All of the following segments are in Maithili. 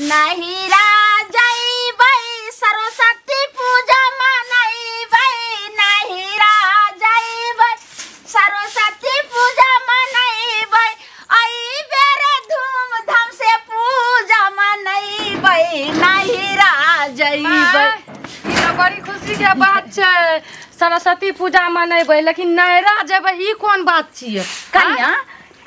नहिरा जइबै सरस्वती पूजा मनैबै नहिरा जइबै सरस्वती पूजा मनैबै एहि बेर धूमधाम से पूजा मनैबै नहिरा जइबै। ई तऽ बड़ी खुशी के बात छै, सरस्वती पूजा मनेबै लेकिन नैहरा जेबै, ई कोन बात छियै? कनिया,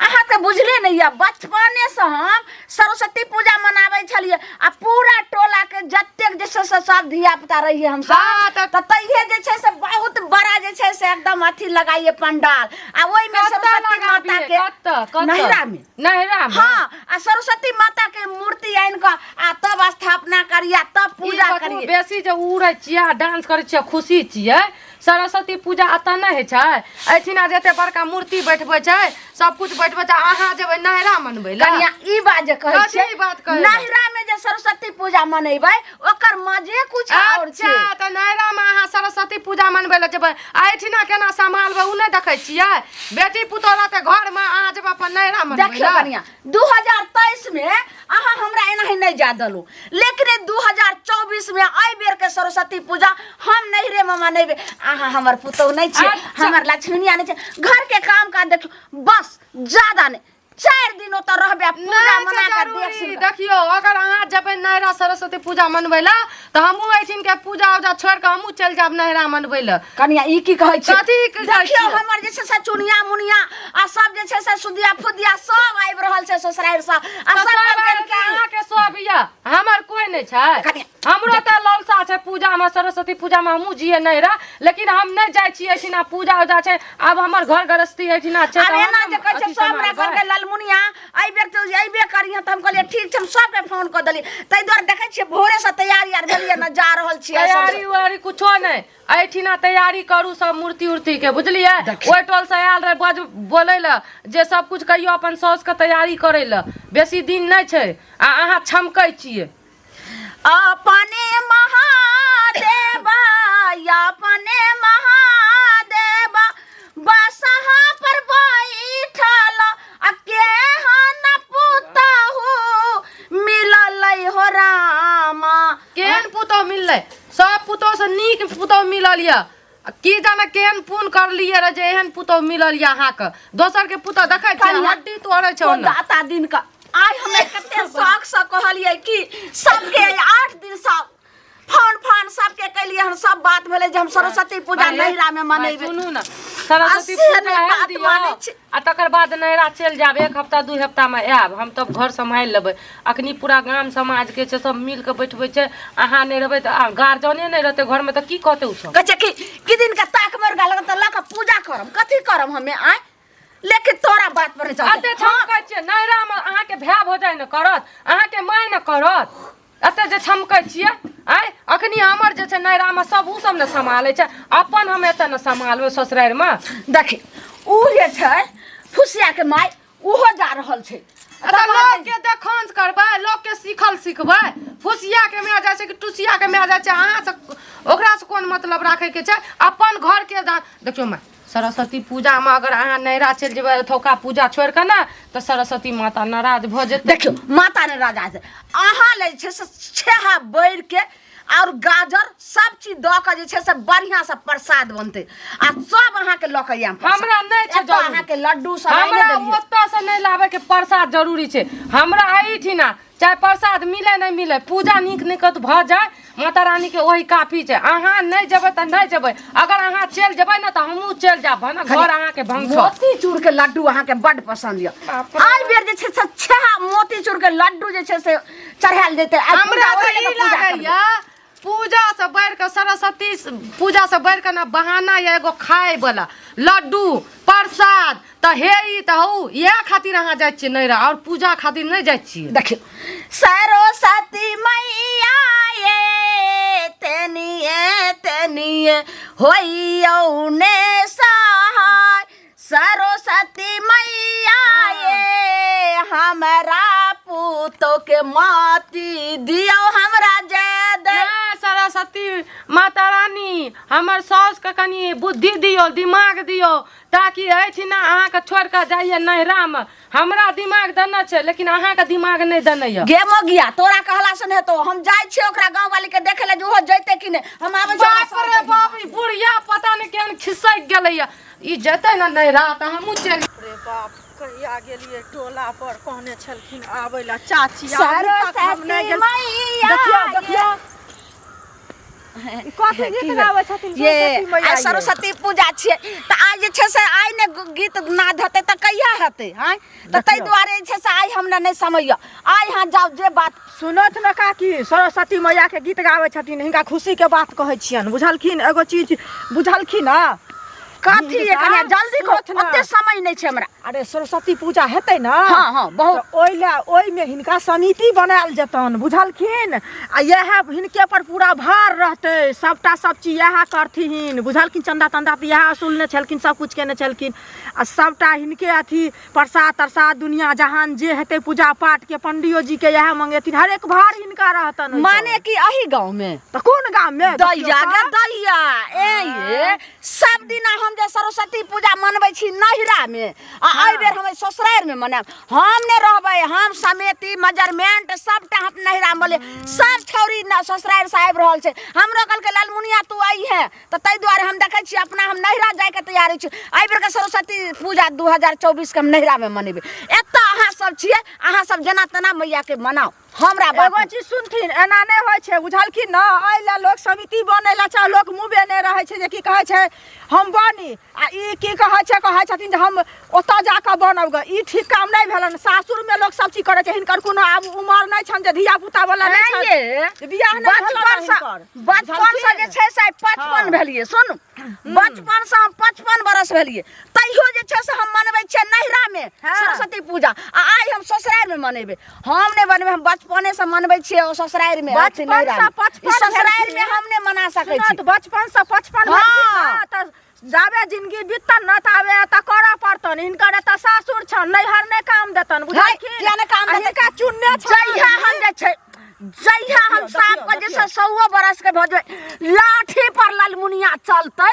अहाँ तऽ बुझले नहि यऽ, बचपनेसँ हम सरस्वती पूजा मनाबै छलियै आ पूरा टोलाके जतेक जे छै से सब धिया पुता रहियै हमसब। तऽ तहिये जे छै से बहुत बड़ा जे छै से एकदम अथी लगाइए पंडाल आ ओहिमे कतऽ सरस्वती माता लगाबियै? के। कतऽ कतऽ? नैहरा मे। नैहरा मे। हाँ, आ सरस्वती माता के मूर्ति आनि कऽ आ तब स्थापना करियै, तब ई पूजा बतबू, करियै। बेसी जे उड़ै छियै आ डांस करै छियै, खुशी छियै, सरस्वती पूजा एतऽ नहि होइ छै? एहिठिना जते बड़का मूर्ति बैठबै छै, सब कुछ बैठबै छै, अहाँ जेबै नैहरा मनबै लए? कनिया, ई बात जे कहै कथी छियै, ई बात कहै लए? नैहरा मे जे सरस्वती पूजा मनेबै ओकर मजे कुछ और छै। अच्छा, तऽ नैहरा मे अहाँ सरस्वती पूजा मनबै लए जेबै आ एहिठिना केना सम्हालबै ओ नहि देखै छियै? बेटी पुतोह रहतै घर मे, अहाँ जेबै अपन नैहरा मनबै देखियौ लए? कनिया, 2023 में अहाँ हमरा एनाही नहीं जा देलू, लेकिन 2024 में एहि बेर के सरस्वती पूजा हम नैहरे में मनेबै। अहाँ हमर पुतोह नहीं छियै, हमर लक्ष्मीनिया नहीं छै। घर के काम काज देखियौ, बस ज्यादा नहीं, 4 दिन ओतऽ रहबै आ पूजा नहि छै मना कऽ देख जरूरी। सुन कऽ। देखियौ, अगर अहाँ जेबै नैहरा सरस्वती पूजा मनबै लए तऽ हमहूँ एहिठिन के पूजा उजा छोड़ि कऽ हमहूँ चलि जायब नैहरा मनबै लए। कनिया, ई की कहै छै? कथी कहै देखियौ, छियै? हमर जे छै से चुनिया मुनिया आ सब जे छै से सुदिया फुदिया सब आबि रहल छै ससुरारि सँ आ तऽ सब सब कहलकै आबि कि अहाँके सब यऽ, हमर कोइ नहि छै। कनिया, हमरो तऽ ललसा छै पूजामे, सरस्वती पूजामे हमहूँ जियै नैहरा, लेकिन हम नहि जाइ छियै। एहिठिना पूजा उजा छै, आब हमर घर गृहस्थी एहिठिना छै। आब तऽ हम एना ने जे कहै छै अथी सब हमरा सम्हारबै। कहलकै ललमुनिया एहि बेर तऽ अयबे करिहे, तऽ हम कहलियै ठीक छै। हम सबके फोन कऽ देलियै, ताहि दुआरे देखै छियै भोरेसँ तैयारी आर भेलियै ने, जा रहल छियै। तैयारी उयारी कुछो नहि, एहिठिना तैयारी करू सब मूर्ति उर्ति के, बुझलियै? देखियौ। ओहि टोल से आयल रहे बज बोलै लए जे सब कुछ कहियो अपन साउस के तैयारी करै लए, बेसी दिन नहि छै आ अहाँ छमकै छियै। अपने महादेव, अपने महादेव बसहा पर बैठल आ केहन पुतहु मिलल हो रामा। केहन पुतोह मिललै? सब पुतोह से नीक पुतोह मिलल यऽ। आ की जाने केहन पुण्य करलियै रहे जे एहन पुतोह मिलल यऽ अहाँके। दोसर के पुतोह देखै छियै, कनिया, हड्डी तोड़ै छै ओ ओना। दाता दिन का आइ हमे कते शौक से कहलियै कि सबके 8 दिन सब फोन फान सबके कैलियै हन, सब बात भेलै जे हम सरस्वती पूजा अरे, नैहरा में मनेबै। सुनू ने, सरस्वती आ से पूजा नहि आयल बात दियौ, मानै छी। आ तकर बाद नैहरा चलि जायब, 1 हफ्ता 2 हफ्ता में आयब हम, तब घर सम्हारि लेबै। अखनी पूरा गाम समाज के छै, सब मिल के बैठबै छै। अहाँ नहि रहबै तऽ गार्जियने नहि रहतै घरमे तऽ की कहतै ओ सब? कहै छै कि कि दिन के ताक मरि गेल तऽ लऽ कऽ पूजा करम, कथी करम हमे आँय? लेकिन तोरा बात पर नहि चलतै। एते छमकै छियै नैहरामे, अहाँके भाय भौजाइ ने करत, अहाँके माय ने करत? एते जे छमकै छियै आँय। अखनी हमर जे छै नैहरामे सब ओ सब ने सम्हालै छै, अपन हम एतऽ ने सम्हालबै ससुरारिमे? देखी, उ जे छै फुसिया के माय, उहो जा रहल छै। तऽ लोकके देखौंस करबै, लोकके सीखल सिखबै? फुसियाके माय जाइ छै कि टुसियाके माय जाइ छै, अहाँसँ ओकरासँ कोन मतलब राखैके छै? अपन घरके देखियौ माय, सरस्वती पूजामे अगर अहाँ नैहरा चलि जेबै एतौका पूजा छोड़ि कऽ ने, तऽ सरस्वती माता नाराज भऽ जेतै। देखियौ, माता ने राजा छै। अहाँ ले जे छै से छेहा बैर के और गाजर सब चीज दऽ कऽ जे छै से बढ़िआँ से प्रसाद बनतै आ सब अहाँके लऽ कऽ आयब प्रसाद। हमरा नहि छै एतऽ जरूरी। अहाँके लड्डू सब आइने हमरा देलियै। ओतऽसँ नहि लाबैके प्रसाद जरूरी छै। हमरा एहिठिना चाहे प्रसाद मिले नहि मिले, पूजा नीक निकत भऽ जाय माता रानीके, ओही काफी छै। अहाँ नहि जेबै तऽ नहि जेबै, अगर अहाँ चलि जेबै ने तऽ हमहूँ चलि जायब भने घर अहाँके भंग। मोतीचूर के लड्डू अहाँके बड्ड पसन्द यऽ। बाप रे। एहि बेर जे छै से छेहा मोतीचूर के लड्डू जे छै से चढ़ायल जेतै आइ। हमरा पूजा तऽ ओहि ई लऽ कऽ पूजा करबै। लागैया पूजा से बढ़ि कऽ, सरस्वती पूजा से बढ़ि कऽ ने बहाना यऽ एगो खाय वाला लड्डू प्रसाद। तऽ हे ई तऽ हौ, इएह खातिर अहाँ जाइ छियै नैहरा आओर पूजा खातिर नहि जाइ छियै? देखियौ, सरस्वती मैया ये तेनिए तेनिए होइयौ ने सहाय, सरस्वती मैया ये हमरा पुतो के माती दियौ हमरा जय दे। नहि, सरस्वती माता रानी हमर साउसके कनि बुद्धि दियौ, दिमाग दियौ, ताकि एहिठिना अहाँके छोड़ि कऽ जाइए नैहरामे। हमरा दिमाग देने छै लेकिन अहाँके दिमाग नहि देने यऽ। गे मोगिया, तोरा कहला से नहि हेतौ। हम जाइ छियै ओकरा गाँव वाली के देखे ले जे ओहो जैते कि नहि। हम आबै छियै ओकरा। बाप रे बाप, ई बुढ़िया पता नहि केहन खिसकि गेलैया। ई जेतै ने नैहरा तऽ हमहूँ चलि। रे बाप, कहिया गेलियै टोला पर, कहने छलखिन आबै लए चाची, अभी तक हम नहि सरस्वती गेल। मैया। देखियौ देखियौ, ई कथी गीत गाबै छथिन ये सरस्वती मैया? आइ ये सरस्वती पूजा छियै तऽ आइ जे छै से आइ ने गीत नाद हेतै तऽ कहिया हेतै? आँय, तऽ ताहि देखियौ। दुआरे जे छै से आइ हमरा नहि समय यऽ। आइ अहाँ जाउ, जे बात सुनत ने काकी, सरस्वती मैया के गीत गाबै छथिन, हिनका खुशी के बात कहै छियनि, बुझलखिन? एगो चीज बुझलखिन ने? कथी ये कनिया, जल्दी कहू। सुनत ने। ओते समय नहि छै हमरा। अरे, सरस्वती पूजा हेतै ने? हँ हँ, बहुत। तऽ ओहि लए ओहिमे हिनका समिति बनायल जेतनि, बुझलखिन? आ इएह हिनके पर पूरा भार रहतै सबटा, सब चीज इएह करथिन, बुझलखिन? चन्दा तन्दा तऽ इएह वसूलने छलखिन, सब किछु केने छलखिन, आ सबटा हिनके अथी प्रसाद तरसाद दुनिया जहान जे हेतै पूजा पाठ के, पंडियो जी के इएह मंगेथिन, हरेक भार हिनका रहतनि ओहिपर। माने कि अही गाँव में? तऽ कोन गाम मे? दैया गे दैया, ए ये सब दिना हम जे सरस्वती पूजा मनबै छी नैहरा मे, आ एहि बेर हम ससुरारि मे मनायब। हम नहि रहबै, हम समिति मेजरमेंट सबटा हम नैहरा मे। सब छौरी न ससुरारि से आबि रहल छै। हमरो कहलकै लालमुनिया तू अइहे, तऽ ताहि दुआरे हम देखै छी अपना हम नैहरा जायके तैयारी छी। एहि बेरके सरस्वती पूजा 2024 के हम नैहरा मे मनेबै। एतऽ अहाँ सब छियै, अहाँ सब जेना तेना मैया के मनाउ। हमरा बात एगो चीज सुनथिन, एना नहि होइ छै, बुझलखिन ने? एहि लए लोक समिति बनै लए चाहे लोक मुँहे नहि रहै छै जे की कहै छै हम बनी, आ ई की कहै छै, कहै छथिन जे हम ओतऽ जाकऽ बनब गे। ई ठीक काम नहि भेलनि। सासुरमे लोक सब चीज करै छै। हिनकर कोनो आब उमर नहि छनि जे धिया पुता वाला नहि छनि, आइये बियाह नहि भेलनि बचपन से हिनकर, बचपन से जे बुझलखिन? छै से 55 भेलियै। सुनू, बचपन से हम 55 बरस भेलियै, तैयो जे छै से हम मनबै छियै नैहरा मे सरस्वती पूजा, आ आइ हम ससुरारि मे मनेबै। हम नहि बनबै, हम बचपने से मनबै छियै ओ ससुरारि मे, अथी बचपन नैहरा से मे। ई 55 ससुरारि मे भेलखिन। हम नहि मना सकै सुनत छी। बचपन से 55 भेलखिन ने, तऽ जाबे जिंदगी बीततन ने ताबे एतऽ करऽ पड़तन। हिनकर एतऽ सासुर छनि, नैहर नहि काम देतन, बुझलखिन? किया नहि काम आ देतै? हिनका चुनने छनि। जहिया हम जे छै, जहिया हम देखियौ, साफ के जे देखियौ। सौओ बरस के भऽ जेबै, लाठी पर ललमुनिया चलतै,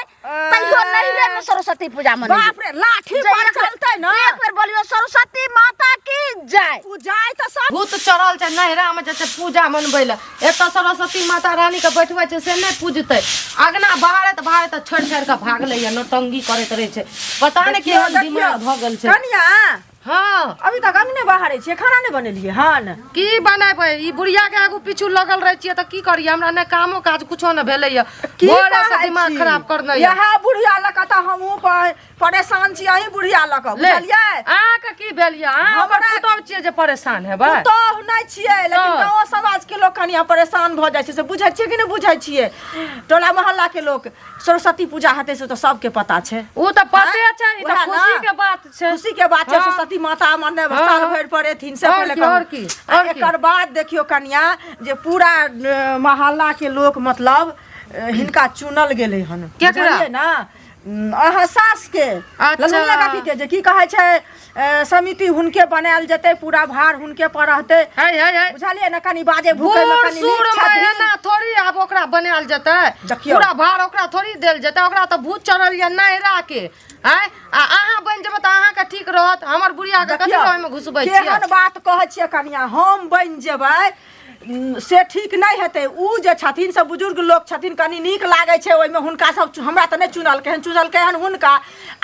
तैयो नैहरे में सरस्वती पूजा मनेबै। बाप रे, लाठी जे पर एक बेर- चलतै ने। एक बेर बोलियो सरस्वती माता की जय। ओ जाय तऽ सब भूत चढ़ल छै, नैहरामे जे छै पूजा मनबै लए एतऽ सरस्वती माता रानीके बैठबै छै से नहि पूजतै। अगना बहारैत बहारैत छोड़ि छोड़ि कऽ भागलैया, नौटंकी करैत रहै छै, पता नहि देखियौ, केहन देखियौ। दिमाग भऽ गेल छै। कनिया। हँ। अभी तक अंगने बाहरे छियै, खाना नहि बनेलियै हन? की बनेबै, ई बुढ़िया के आगू पीछू लगल रहै छियै तऽ की करियै? हमरा नहि कामो काज कुछो नहि भेलैया। की भोरे से कहै दिमाग छी? खराब करने यऽ। इएह बुढ़िया लऽ कऽ तऽ हमहूँ परेशान छी, अहीं बुढ़िया लऽ कऽ, ले, बुझलियै? अहाँके की भेल यऽ? अहाँ ओकर पुतहु छियै जे परेशान हेबै? पुतोहु नहि छियै, लेकिन तऽ? गाँव समाज के लोक कनिया परेशान भऽ जाइ छै, से बुझै छियै कि नहि बुझै छियै? टोला मोहल्ला के लोक, सरस्वती पूजा हेतै से तऽ सबके पता छै। ओ तऽ पते छै, ई तऽ उएह ने। खुशी के बात छै। खुशी के बात छै। सरस्वती माता मने साल भरि पर एथिन, से आओर पहिले की, कहू। आओर की, आ आओर की? एकर बाद देखियौ कनिया, जे पूरा मोहल्ला के लोक मतलब हिनका चुनल गेलै हन। केकरा? बुझलियै ने? अहाँ सास के। अच्छा। ललमुनिया काकी के, जे की कहै छै समिति हुनके बनायल जेतै, पूरा भार हुनके पर रहतै। है है है। बुझलियै ने? कनि बाजे भूकै मे बूढ़ कनि नीक सूढ़ मे छथिन। एना थोड़ी आब ओकरा बनायल जेतै। देखियौ। पूरा भार ओकरा थोड़ी देल जेतै। ओकरा तऽ भूत चढ़ल यऽ नैहरा के। आँय, आ अहाँ बनि जेबै तऽ अहाँके ठीक रहत, हमर बुढ़िया के कथी देखियौ, ओहिमे घुसबै छियै? केहन बात कहै छियै कनिया, हम बनि जेबै से ठीक नहि हेतै। उ जे छथिन से बुजुर्ग लोक छथिन, कनि नीक लागै छै ओहिमे हुनका। सब हमरा तऽ नहि चुनलकै हन, चुनलकै हन हुनका।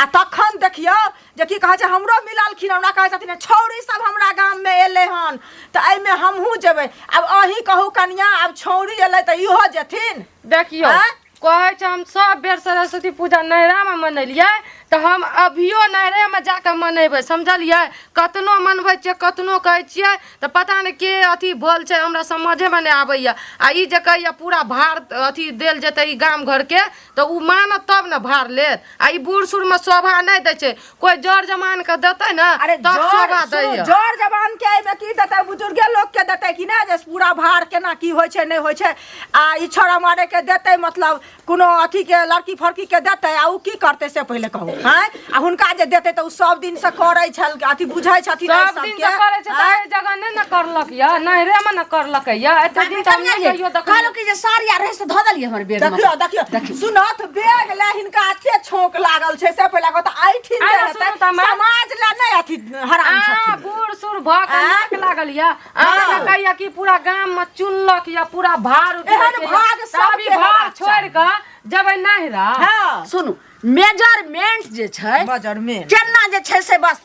आ तखन देखियौ जे की कहै छै, हमरो मिललखिन, हमरा कहै छथिन छौड़ी सब हमरा गाममे एलै हन तऽ एहिमे हमहूँ जेबै। आब अहीं कहू कनिया, आब छौड़ी एलै तऽ इहो जेथिन? देखियौ, आँय? कहै छै हम सब बेर सरस्वती पूजा नैहरामे मनेलियै तऽ हम अभियो नैहरेमे जाकऽ मनेबै, समझलियै? कतनो मनबै छियै, कतनो कहै छियै तऽ पता नहि के अथी भल छै, हमरा समझेमे नहि आबैए। आ ई जे कहैए पूरा भार अथी देल जेतै ई गाम घरके, तऽ ओ मानत तब ने भार लेत। आ ई बूढ़ सूढ़मे शोभा नहि दै छै, कोइ जर जमानके देतै ने अरे तब शोभा जर सुनू, दैए। जर जवान के एहिमे की देतै? बुजुर्गे लोक के देतै कि नहि, जे पूरा भार केना की होइ छै नहि होइ छै। आ ई छोड़ा मारे के देतै, मतलब कोनो अथी के लड़की फड़की के देतै आ उ की करतै से पहिले कहू आँय आ हुनका जे देतै तऽ उ सब दिन से करै छल अथी बुझै छथिन एहि सब दिन सबके से करै छै तऽ आँय? एहि जगह नहि ने करलक या नैहरे मे ने करलक या एते दिन तऽ हम नहि कहियो देखलियै कहलहुँ कि जे साड़ी आर रहै से धऽ देलियै हमर बैग में देखियो देखियो सुनत बैग ले हिनका एते छौंक लागल छै से पहिले कहू तऽ एहिठिन जे आरे हेतै सुनू तऽ माय। समाज ले नहि अथी हराम आ छथिन बूढ़ सूढ़ भऽ के आँ? नाक लागल या अहाँ हाँ। कहैया कि पूरा गाम में चुनलक या पूरा भार एहन उठेलक या। भाग तऽ अभी सबके भार हेबाक छोड़ि कऽ जेबै नैहरा हँ सुनू मेजरमेंट जे छै मेजरमेंट। केना जे छै से बस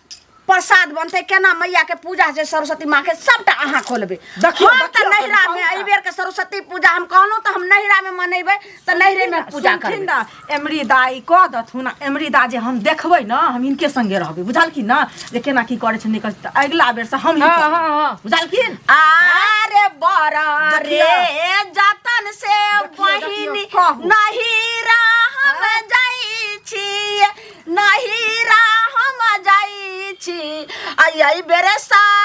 प्रसाद बनतै केना मैया के पूजा छै सरस्वती माँ के सबटा अहाँ खोलबै देखियौ, हम तऽ देखियौ, नैहरा में कनि एहि बेर के सरस्वती पूजा हम कहलहुँ तऽ हम नैहरा में मनेबै तऽ नैहरे में पूजा सुनथिन करबै ना एमरी दाई कऽ दथुन आ एमरी दा जे हम देखबै ने हम हिनके संगे रहबै बुझलखिन ने जे केना की करै छै नहि करै छै तऽ अगिला बेर से हम ही हाँ करबै। हाँ हाँ बुझलखिन अरे बड़ा रे देखियौ। जतन से देखियौ, देखियौ, बहिनी कहू। नहिरा हम जाइ छी नहिरा हम जाइ छी आ एहि बेर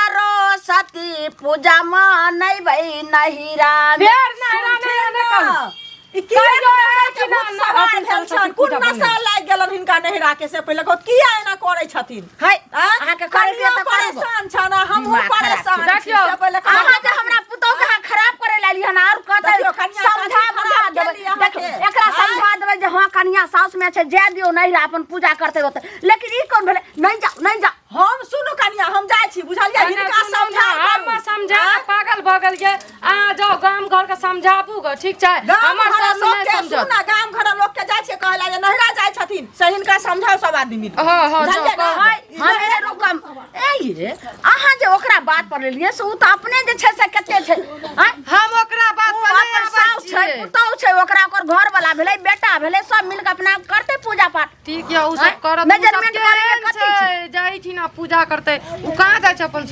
सरस्वती पूजा मनैबै नहिरा मे। फेर नैहरा नैहरा नहि करू ई किया कहियो नैहरा के एलखिन भूत हन, सवार अपन भेल सरस्वती छनि? कोन पूजा नशा बनबै। लागि गेलनि हिनका नैहरा के से पहिले कहू किया एना करै छथिन है आँय? अहाँके करैके कनियो तऽ करब परेशान छनि आ हमहूँ दिमाग खराब परेशान छै। छी देखियौ, से पहिले कहू। अहाँ जे हमरा पुतोह के अहाँ खराब करे लाली हन और कहते देखियौ, कनिया समझा कथी बुझा खराब देबै केली अहाँके? देखियौ एकरा आँय? समझा देबै जे हँ कनिया साउस में छै जाय दियौ नैहरा अपन पूजा करते ओते लेकिन ई कोन भेलै नहीं जाओ नहीं जाओ हम सुनू कनिया हम जाइ छी बुझलियै कने हिनका सुनू ने, समझा हम समझा के पागल भऽ गेलियै अहाँ जाउ गाम घर के समझाबू ग ठीक छै गाम हमर घर सासु लोक नहि के समझत सुनू ना गाम घर लोक के जाइ छियै कहै ला जे नैहरा जाइ छथिन से हिनका समझाउ सब आदमी मिल हँ, हँ, बुझलियै जाउ, ने? हाय हम एने रुकम ए ये अहाँ जे ओकरा बात पर लेलियै से उ तऽ अपने जे छै से कते छै आँय? हम ओकरा बात उ पर नहि अपन आबै साउस छै छियै पुतहु छै ओकरा ओकर घर वाला भेलै बेटा भेलै सब मिल के अपना करतै पूजा पाठ ठीक यऽ उ सब करत उ सब मेजरमेंट करे के केहन कथी छै? छै जाइ छी ना पूजा करतै उ कहाँ जाइ छै अपन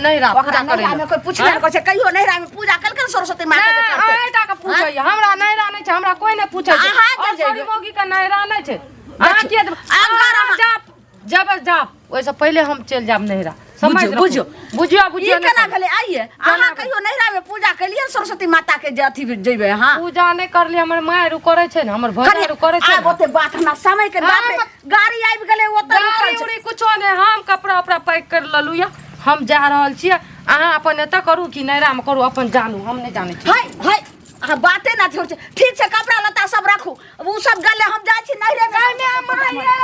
नैहरा ओकरा पूजा करै नैहरा में कोई पूछबे नहि करै छै कहियो नैहरा में पूजा केलकै ने सरस्वती माँ के जे करतै अहाँटा के पूछैया हमरा नैहरा नहि छै हमरा कोई नहि पूछै छै अहाँ जे और जेबै। सॉरी मौगी के नैहरा नहि छै अहाँ किया जेबै? अगर अहाँ जाब जब जाब ओहिसँ पहिले हम चलि जायब नैहरा समझ बुझियौ, रखू। बुझियौ। बुझियौ ई बुझियौ नहि केना करू। भेलै आइये अहाँ कहियो नैहरा में पूजा केलियै ने सरस्वती माता के जे अथी जेबै अहाँ पूजा नहि करली हमर माय आर करै छै ने हमर भौजा आर करै छै आब ने। ओते बात हमरा समय के बाप रे गाड़ी आबि गेलै ओतऽ गाड़ी रुकल छै उड़ी कुछो नहि हम कपड़ा उपड़ा पैक कर लेलहुँ यऽ हम जा रहल छियै अहाँ अपन एतऽ करू कि नैहरामे करू अपन जानू हम नहि जानै छी हाय हाय अहाँ बाते ना छोड़ छै ठीक छै कपड़ा लत्ता सब राखू उ सब गेलै हम जाइ छी नैहरे में